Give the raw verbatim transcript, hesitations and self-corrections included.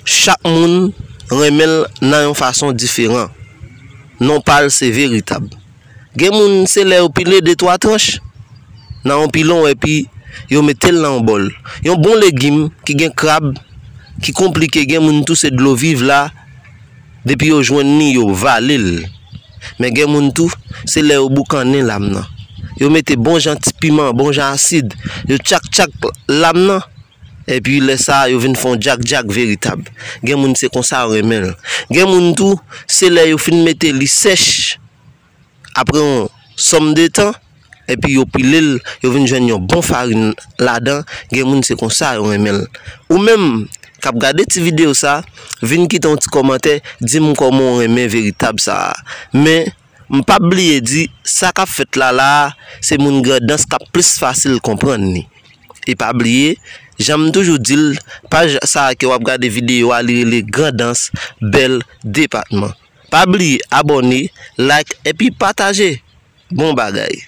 Chak moun renmen l nan yon fason diferan. Non pa l se veritab. Gen moun se lè yo pile de twa tranch nan yon pilon epi yo mete l nan yon bòl. Yon bon legim ki gen krab, ki konplike, gen moun tou se dlo viv la, depi yo jwenn li yo vale l. Men gen moun tou se lè yo boukannen lam nan. Yo mete bon jan ti piman, bon jan asid, yo tchak tchak lam nan. Epi lè sa a yo vin fè yon djak djak veritab. Gen moun se konsa yo renmen l. Gen moun tou se lè yo fin mete li sèch apre yon sòm de tan, epi yo pile l, yo vin jwenn yon bon farin ladan. Gen moun se konsa yo renmen l. Ou menm k ap gade ti videyo sa, vin kite yon ti kòmantè, di m kòman w renmen veritab sa a. Men m p ap bliye di sa k ap fèt la la a, se moun Grandans k ap plis fasil konprann li. E pa bliye, jan m toujou di l, paj sa a ke w ap gade videyo a li rele Grandans Bèl Depatman. Pa bliye abòne, like epi pataje. Bon bagay.